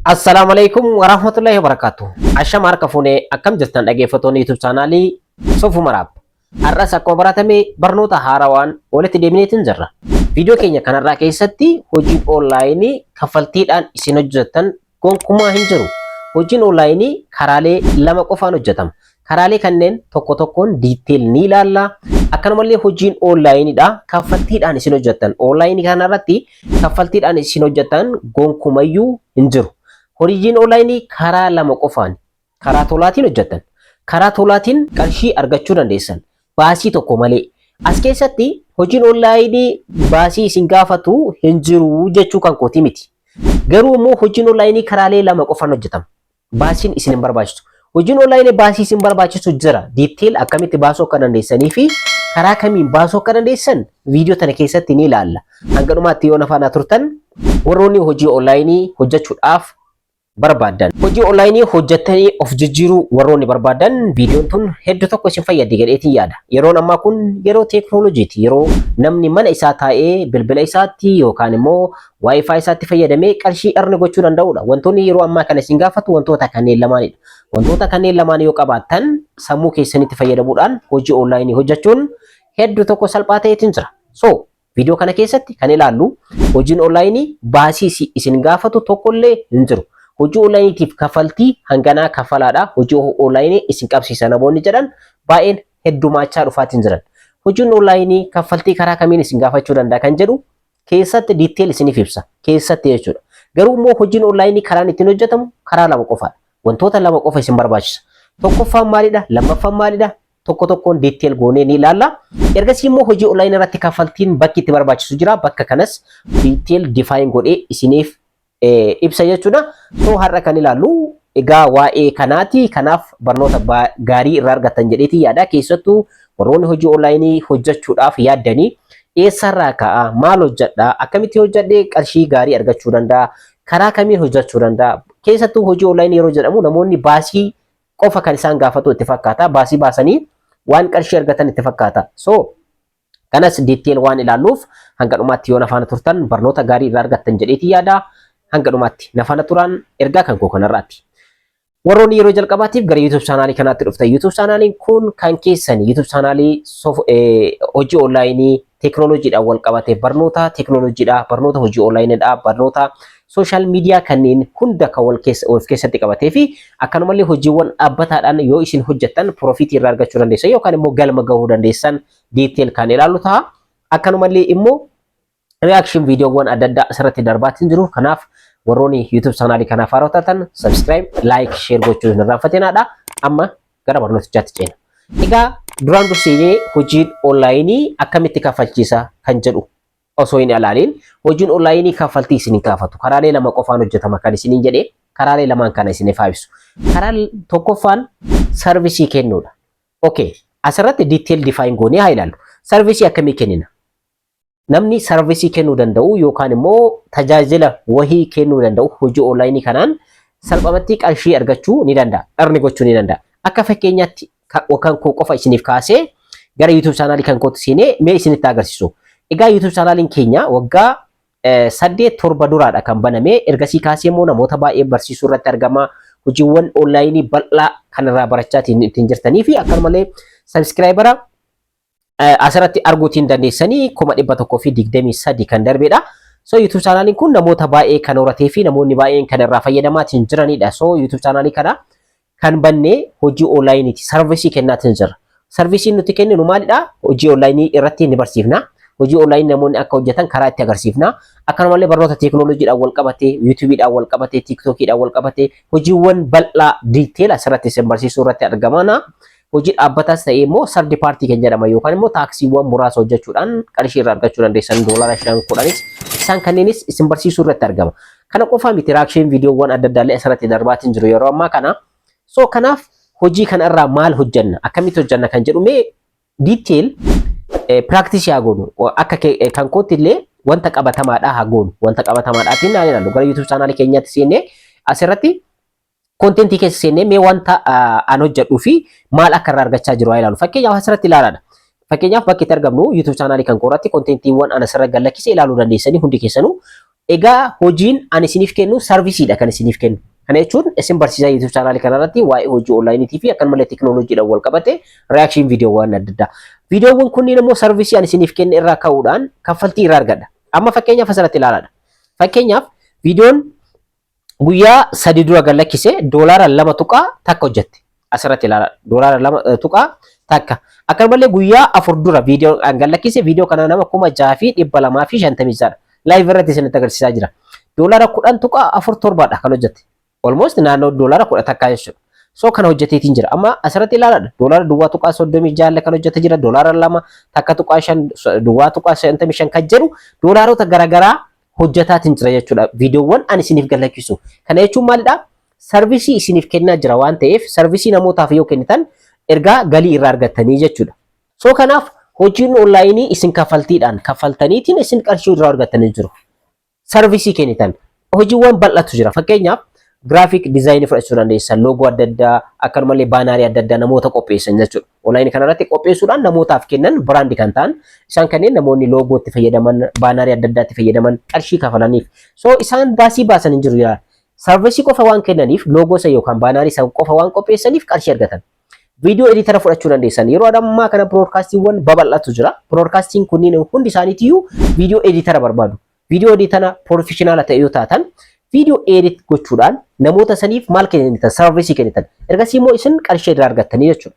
Assalaamu alaikum warahmatullahi wabarakatuh. Ashama harka fuunee, akkam jirtan dhaggeeffattoonni YouTube chaanaalii Sofu Maraab? Har'as akkuma baratame barnoota haarawaan walitti deebineetiin jirra. Viidiyoo keenya kanarraa keessatti hojiin onlaayinii kaffaltiidhaan isin hojjettan gonkumaa hin jiru. Hojiin onlaayinii karaalee lama qofaan hojjetama. Karaalee kanneen tokko tokkoon detail ni ilaalla. Akkanumallee hojiin onlaayiniidha kaffaltiidhaan isin hojjettan. Onlaayinii kanarratti kaffaltiidhaan isin hojjettan gonkumayyuu hin jiru. Hojiin onlaayinii karaa lama qofaan, karaa tolaatiin hojjettan. Karaa tolaatiin qarshii argachuu dandeessan. Baasii tokko malee. As keessatti hojiin onlaayinii baasii isin gaafatu hin jiru jechuu kan kooti miti. Garuu immoo hojiin onlaayinii karaalee lama qofaan hojjetama. Baasiin isin hin barbaachisu. Hojiin onlaayinii baasii isin barbaachisu jira. Detail akkamitti baasuu akka dandeessanii fi karaa kamiin baasuu akka dandeessan viidiyoo tana keessatti ni ilaalla. Hanga dhumaatti yoo na faana turtan, warroonni hojii onlaayinii hojjechuudhaaf barbaaddan, hojii onlaayinii hojjettanii of jijjiiruu warroonni barbaadan, viidiyoon tun hedduu tokko isin fayyaddi jedheetiin yaada. Yeroon ammaa kun yeroo teeknooloojiiti. Yeroo namni mana isaa taa'ee bilbila isaatti yookaan immoo WiFi isaatti fayyadamee qarshii earn gochuu danda'udha. Wantoonni yeroo ammaa kana isin gaafatu wantoota kanneen lamaanidha. Wantoota kanneen lamaan yoo qabaattan, sammuu keessanitti fayyadamuudhaan hojii onlaayinii hojjechuun hedduu tokko salphaa ta'eetiin jira. So viidiyoo kana keessatti kan ilaallu, hojiin onlaayinii baasii isin gaafatu tokkollee hin jiru. Hojii onlaayiniitiif kaffaltii hanganaa kaffalaadha. Hojii onlaayinii isin qabsiisa namoonni jedhan baay'een heddumaachaa dhufaatiin jiran. Hojiin onlaayinii kaffaltii karaa kamiin isin gaafachuu danda'a kan jedhu keessatti detail isiniif ibsa. Keessatti jechuudha. Garuu immoo hojiin onlaayinii karaan ittiin hojjetamu karaa lama qofaadha. Wantoota lama qofa isin barbaachisa. Tokkoffaan maalidha? Lammaffaan maalidha? Tokko tokkoon detail goonee ni ilaalla. Ergasii immoo hojii onlaayinii irratti kaffaltiin bakki itti barbaachisu jira. Bakka kanas detail define godhee isiniif ibsa jechuudha. So har'a kan ilaallu egaa waa'ee kanaati. Kanaaf barnoota gaarii irraa argattan jedheetii yaada. Keessattuu warroonni hojii onlaayinii hojjechuudhaaf yaaddanii, eessarraa ka'a, maal hojjedha, akkamitti hojjedhee qarshii gaarii argachuu danda'a, karaa kamiin hojjechuu danda'a? Keessattuu hojii onlaayinii yeroo jedhamu namoonni baasii qofa kan isaan gaafatu itti fakkaata. Baasii baasanii waan qarshii argatan itti fakkaata. So kanas detail waan ilaalluuf hanga dhumaatti yoo na faana turtan barnoota gaarii irraa argattan jedheetii yaada. Hanga dhumaatti na faana turan ergaa kan koo kanarraati. Warroonni yeroo jalqabaatiif gara YouTube chaanaalii kanaatti dhuftan, YouTube chaanaaliin kun kan keessani. YouTube chaanaalii hojii onlaayinii teeknooloojiidhaan wal qabate, barnoota teeknooloojiidha, barnoota hojii onlaayiniidha, barnoota social media kanneen hunda kan wal keessa of keessatti qabatee fi akkanumallee hojiiwwan dhaabbataadhaan yoo isin hojjettan profitii irraa argachuu dandeessan yookaan immoo galma gahuu dandeessan detail kan ilaallu ta'a. Akkanumallee immoo reaction viidiyoowwan adda addaa asirratti darbaatiin jiru. Kanaaf warroonni YouTube chaanaalii kanaaf haaraa taatan subscribe, like, share gochuu hin irraanfatinaadha. Amma gara barnootichaatti ceena. Egaa duraan dursinee hojiin onlaayinii akkamitti kaffalchiisa kan jedhu osoo hin ilaaliin, hojiin onlaayinii kaffaltii isin hin gaafatu. Karaalee lama qofaan hojjetama kan isiniin jedhee, karaalee lamaan kana isiniif haa ibsu. Karaan tokkoffaan sarvisii kennuudha. Okay, asirratti detail define goonee haa ilaallu. Sarvisii akkamii kennina? Namni sarvisii kennuu danda'u yookaan immoo tajaajila wahii kennuu danda'u hojii onlaayinii kanaan salphumatti qarshii argachuu ni danda'a. Earn gochuu ni danda'a. Akka fakkeenyaatti kan koo qofa isiniif kaasee gara YouTube chaanaalii kan kootti seenee mee isinitti agarsiisu. Egaa YouTube chaanaaliin keenya waggaa 8 7 duraadha kan baname. Ergasii kaasee immoo namoota baay'ee barsiisuu irratti argama. Hojiiwwan onlaayinii bal'aa kanarraa barachaa ittiin jirtanii fi akkanumallee subscribera asirratti arguutiin dandeessanii 123,000 kan darbedha. So YouTube chaanaaliin kun namoota baay'ee kan horatee fi namoonni baay'een kan irraa fayyadamaatiin jiranidha. So YouTube chaanaalii kana kan bannee hojii onlaayiniiti. Sarvisii kennaatiin jira. Sarvisiin nuti kenninu maalidha? Hojii onlaayinii irratti ni barsiifna. Hojii onlaayinii namoonni akka hojjetan karaa itti agarsiifna. Akkanumallee barnoota teeknooloojiidhaan wal qabatee, YouTubeiidhaan wal qabatee, TikTokiidhaan wal qabatee hojiiwwan bal'aa detail asirratti isin barsiisuu irratti argamana. Hojii dhaabbataas ta'ee immoo third party kan jedhama yookaan immoo taskiiwwan muraasa hojjechuudhaan qarshii irraa argachuu dandeessan, doolaara 5 10s isaan kanneenis isin barsiisuu irratti argama. Kana qofaa miti, reaction viidiyoowwan adda addaallee asirratti darbaatiin jiru yeroo ammaa kana. So kanaaf hojii kana irraa maal hojjenna, akkamitti hojjenna kan jedhu mee detail practice haa goonu. Akka kan kootti illee wanta qabatamaadhaa haa goonu. Wanta qabatamaadhaatiin haa ilaallu. Gara YouTube chaanaalii keenyaatti seennee asirratti contentii keessa seennee mee wanta an hojjedhuu fi maal akka irraa argachaa jiru haa ilaallu. Fakkeenyaaf asirratti ilaalaadha. Fakkeenyaaf bakki itti argamnu YouTube chaanaalii kan kooratti contentiiwwan ana asirra gallakkise ilaaluu dandeessanii hundi keessanuu. Egaa hojiin ani isiniif kennu serviceiidha kan isiniif kennu. Kana jechuun isin barsiisaa YouTube channelii kanarratti waa'ee hojii onlineiitii fi akkanumallee teekinooloojiidhaan wal qabate reaction viidiyoowwan adda addaa. Viidiyoowwan kunniin immoo serviceii ani isiniif kenne irraa ka'uudhaan kaffaltii irraa argadha. Amma fakkeenyaaf asirratti ilaalaadha. Fakkeenyaaf viidiyoon guyyaa 3 dura gad lakkise $2.1 hojjette. Asirratti ilaala. $2.1. Akkanumallee guyyaa 4 dura viidiyoo gad lakkise, viidiyoo kana nama 6,256dha. Live irratti isinitti agarsiisaa jira. $10.47dha kan hojjette. Almost naannoo $11 jechuudha. So kana hojjeteetiin jira. Amma asirratti ilaalaadha. $0.36 kan hojjete jira. $2, 1.5, 0.55 kan jedhu doolaarota garaagaraa hojjetaatiin jira jechuudha. Viidiyoowwan ani isiniif gad lakkisu. Kana jechuun maalidhaa? Serviceii isiniif kennaa jira waan ta'eef, serviceii namootaaf yoo kennitan ergaa galii irraa argattanii jechuudha. So kanaaf hojiin onlineii isin kaffaltiidhaan kaffaltaniitiin isin qarshii irraa argattanii jiru. Serviceii kennitan. Hojiiwwan bal'atu jira. Fakkeenyaaf graphic designii fudhachuu dandeessan, logo adda addaa, akkanumallee bannerii adda addaa namoota qopheessan jechuudha. Onlineii kanarratti qopheessuudhaan namootaaf kennan, brandii kan ta'an isaan kanneen namoonni logo itti fayyadaman, bannerii adda addaa itti fayyadaman qarshii kafalaniif. So isaan baasii baasan hin jiru jira. Serviceii qofa waan kennaniif, logo isa yookaan bannerii isa qofa waan qopheessaniif qarshii argatan. Video editora fudhachuu dandeessan. Yeroo ammaa kana broadcastiiwwan babal'atu jira. Broadcastiin kunniin hundi isaaniitiyyuu video editora barbaadu. Video editora professionala ta'e yoo taatan, video edit gochuudhaan namoota saniif maal kennitan? Serviceii kennitan. Ergasii immoo isin qarshii irraa argattanii jechuudha.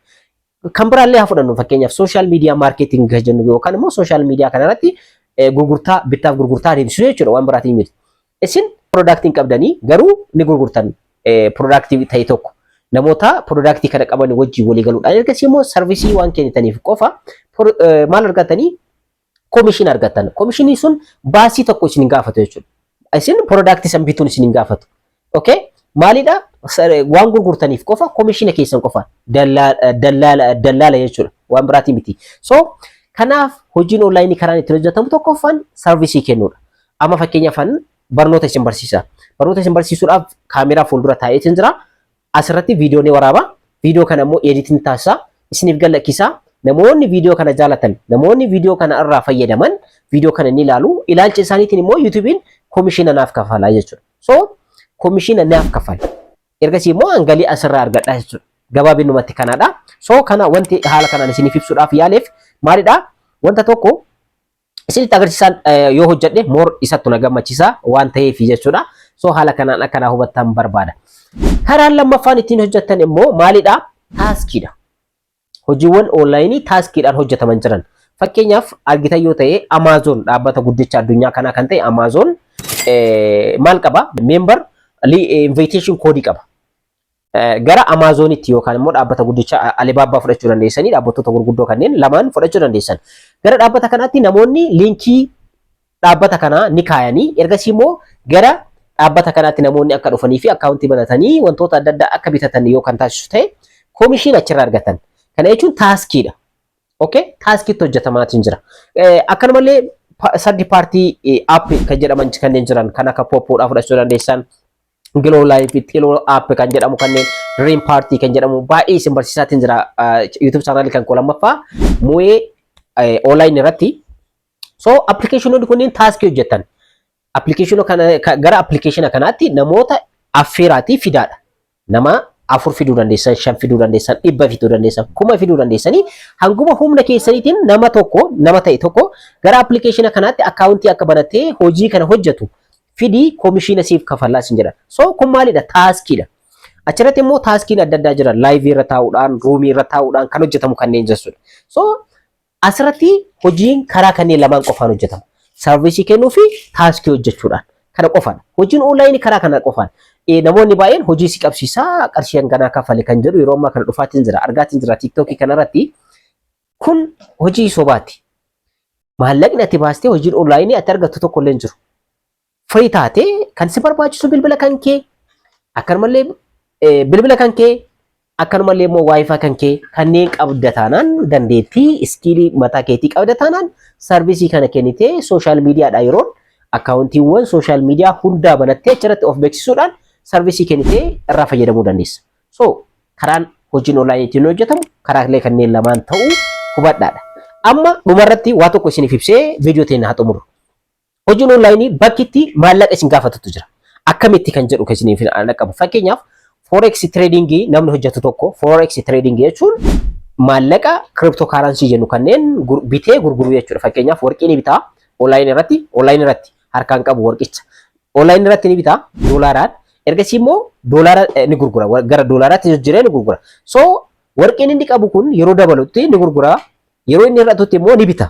Kan biraallee haa fudhannu. Fakkeenyaaf social media marketing kan jennu yookaan immoo social media kanarratti gurgurtaa, bittaaf gurgurtaa adeemsisuu jechuudha, waan biraatiin miti. Isin productiin qabdanii garuu ni gurgurtan productii ta'e tokko. Namoota productii kana qaban wajjin walii galuudhaan ergasii immoo serviceii waan kennitaniif qofa maal argatanii? Commission argatan. Commissionii sun baasii tokko isin hin gaafatu jechuudha. Isin productii san bituun isin hin gaafatu. Okay? Maalidha? Waan gurgurtaniif qofa commissiona keessan qofa dallaala jechuudha. Waan biraatii miti. So kanaaf hojiin onlineii karaan ittiin hojjetamu tokkoffaan serviceii kennuudha. Amma fakkeenyaaf barnoota isin barsiisa. Barnoota isin barsiisuudhaaf kaameraa fuuldura taa'eetiin jira. Asirratti viidiyoo ni waraaba. Viidiyoo kana immoo editiin taasisa. Isiniif gad lakkisaa. Namoonni viidiyoo kana jaalatan, namoonni viidiyoo kana irraa fayyadaman viidiyoo kana ni ilaalu. Ilaalcha isaaniitiin immoo YouTubeiin commissiona naaf kafala jechuudha. So commissiona naaf kafala. Ergasii immoo an galii asirraa argadha jechuudha. Gabaabinumatti kanadha. So kana wanti haala kanaan isiniif ibsuudhaaf yaaleef maalidha? Wanta tokko isinitti agarsiisan yoo hojjedhe more isattu na gammachiisa waan ta'eef jechuudha. So haala kanaan akkanaa hubattan barbaada. Karaan lammaffaan ittiin hojjettan immoo maalidha? Taskiidha. Hojiiwwan onlineii taskiidhaan hojjetaman jiran. Fakkeenyaaf argitan yoo ta'e, Amazon, dhaabbata guddicha addunyaa kanaa kan ta'e Amazon maal qaba? Member invitation codeii qaba. Gara Amazonitti yookaan immoo dhaabbata guddicha Alibaba fudhachuu dandeessanii, dhaabbattoota gurguddoo kanneen lamaan fudhachuu dandeessan. Gara dhaabbata kanaatti namoonni linkii dhaabbata kanaa ni kaayanii, ergasii immoo gara dhaabbata kanaatti namoonni akka dhufanii fi accountii banatanii wantoota adda addaa akka bitatan yoo kan taasisu ta'e, commission achirraa argatan. Kana jechuun taskiidha. Okay? Taskiitti hojjetamaatiin jira. Akkanumallee third party app kan jedhaman kanneen jiran kan akka Poppoodhaa fudhachuu dandeessan. Glow Life, Tello app kan jedhamu kanneen, Dream Party kan jedhamu baay'ee isin barsiisaatiin jira YouTube channelii kan koo lammaffaa Mu'ee online irratti. So applicationoonni kunneen taskii hojjetan. Applicationa kana gara applicationa kanaatti namoota affeeraatii fidaadha. Nama afur fiduu dandeessan, shan fiduu dandeessan, 100 fiduu dandeessan, 1000 fiduu dandeessanii, hanguma humna keessaniitiin nama tokko, nama ta'e tokko gara applicationa kanaatti accountii akka banattee hojii kana hojjetu fidii, commissiona siif kafallaa sin jedha. So kun maalidha? Taskiidha. Achirratti immoo taskiin adda addaa jira. Liveii irra taa'uudhaan, roomii irra taa'uudhaan kan hojjetamu kanneen jechuudha. So asirratti hojiin karaa kanneen lamaan qofaan hojjetama. Serviceii kennuu fi taskii hojjechuudhaan. Kana qofaadha. Hojiin onlineii karaa kana qofaan. Namoonni baay'een hojii si qabsiisaa, qarshii hanganaa kafale kan jedhu yeroo ammaa kana dhufaatiin jira. Argaatiin jira TikTokii kanarratti. Kun hojii sobaati. Maallaqni ati baastee hojiin onlineii ati argattu tokko illee hin jiru. Free taatee kan si barbaachisu bilbila kan kee, akkanumallee bilbila kan kee, akkanumallee immoo WiFi kan kee kanneen qabda taanaan, dandeettii skillii mataa keetii qabda taanaan, serviceii kana kennitee social mediadha yeroon accountiiwwan social media hundaa banattee achirratti of beeksisuudhaan serviceii kennitee irraa fayyadamuu dandeessa. So karaan hojiin onlineii ittiin hojjetamu karaalee kanneen lamaan ta'uu hubadhaadha. Amma dhumarratti waa tokko isiniif ibsee viidiyoo teenya haa xumurru. Hojiin onlaayinii bakki itti maallaqa isin gaafatutu jira. Akkamitti kan jedhu kan isiniif qabu. Fakkeenyaaf, forex tradingii namni hojjetu tokko, forex tradingii jechuun maallaqa crypto currency jennu kanneen bitee gurguruu jechuudha. Fakkeenyaaf, warqii ni bitaa onlaayinii irratti harkaan qabu warqicha. Onlaayinii irratti ni bitaa doolaaraan, ergasii immoo doolaara ni gurgura, gara doolaaraatti jijjiiree ni gurgura. So warqiin inni qabu kun yeroo dabalutti ni gurgura, yeroo inni hir'atutti immoo ni bita.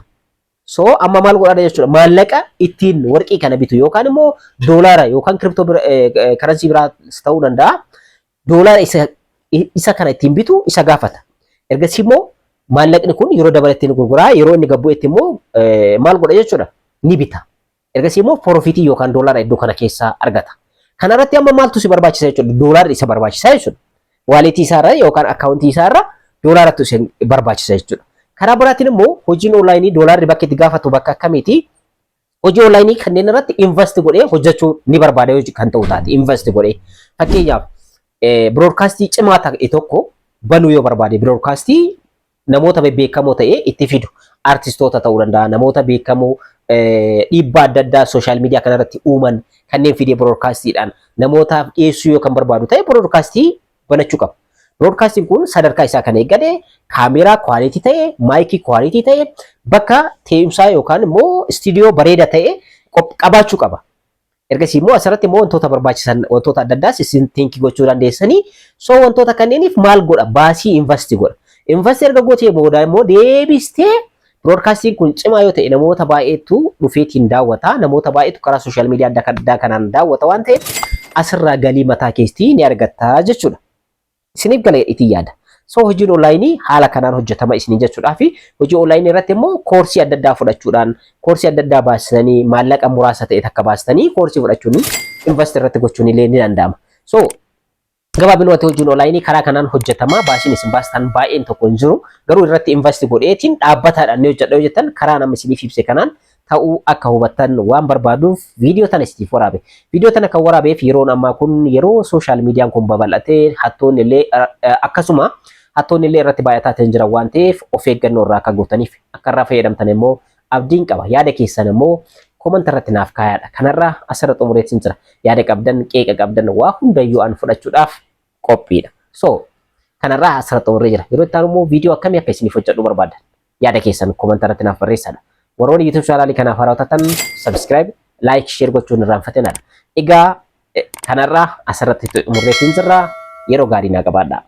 So amma maal godhaa jechuudha? Maallaqa ittiin warqii kana bitu yookaan immoo doolaara yookaan crypto currency biraas ta'uu danda'a. Doolaara isa kana ittiin bitu isa gaafata. Ergasii immoo maallaqni kun yeroo dabaletti ni gurguraa, yeroo inni gad bu'etti immoo maal godha jechuudha? Ni bita. Ergasii immoo profitii yookaan doolaara iddoo kana keessaa argata. Kanarratti amma maaltu si barbaachisa jechuudha? Doolaarri isa barbaachisa jechuudha. Walletii isaarra yookaan akkaawuntii isaarra doolaaratti isa barbaachisa jechuudha. Karaa biraatiin immoo hojiin onlaayinii doolaarri bakka itti gaafatu bakka akkamiiti? Hojii onlaayinii kanneen irratti invest godhee hojjechuu ni barbaada yoo kan ta'u taate invest godhee. Fakkeenyaaf, broadcastii cimaa ta'e tokko banuu yoo barbaade, broadcastii namoota bebbeekamoo ta'e itti fidu, artistoota ta'uu danda'a, namoota beekamoo dhiibbaa adda addaa social media kanarratti uuman kanneen fidee broadcastiidhaan namootaaf dhiyeessuu yoo kan barbaadu ta'e, broadcastii banachuu qaba. Broadcastiin kun sadarkaa isaa kan eeggate, kaameeraa quality ta'e, maayikii quality ta'e, bakka teessumsaa yookaan immoo istiidiyoo bareeda ta'e qabaachuu qaba. Ergasii immoo asirratti immoo wantoota barbaachisan, wantoota adda addaas isin think gochuu dandeessanii. So wantoota kanneeniif maal godha? Baasii invest godha. Invest erga gootee booda immoo deebistee broadcastiin kun cimaa yoo ta'e namoota baay'eetu dhufeetiin daawwata. Namoota baay'eetu karaa social media adda addaa kanaan daawwata waan ta'eef asirraa galii mataa keetii ni argatta jechuudha. Isiniif gala itti yaada. So hojiin onlaayinii haala kanaan hojjetama isiniin jechuudhaa fi hojii onlaayinii irratti immoo koorsii adda addaa fudhachuudhaan, koorsii adda addaa baasanii, maallaqa muraasa ta'e takka baastanii koorsii fudhachuun invest irratti gochuun illee ni danda'ama. So gabaabinumatti hojiin onlaayinii karaa kanaan hojjetama. Baasiin isin baastan baay'een tokko hin jiru. Garuu irratti invest godheetiin dhaabbataadhaan ni hojjedha yoo jettan, karaa nama isiniif ibse kanaan ta'uu akka hubattan waan barbaaduuf viidiyoo tana isiniif waraabe. Viidiyoo tana kan waraabeef yeroon ammaa kun yeroo social mediaan kun babal'atee hattoonni illee akkasuma hattoonni illee irratti baay'ataa ta'an jiran waan ta'eef, of eeggannoo irraa akka gootaniif, akka irraa fayyadamtan immoo abdiin qaba. Yaada keessan immoo comment irratti naaf kaayaadha. Kanarraa asirra xumureetiin jira. Yaada qabdan, qeeqa qabdan, waa hundayyuu an fudhachuudhaaf qophiidha. So kanarraa asirra xumuree jira. Yeroo itti aanu immoo viidiyoo akkamii akka isiniif hojjedhu barbaadan yaada keessan comment irratti naaf barreessadha. Warroonni YouTube channelii kanaaf haaraa taatan subscribe, like, share gochuun irraanfatinadha. Egaa kanarraa asirratti xumurreetiin jirra. Yeroo gaarii naa qabaadha.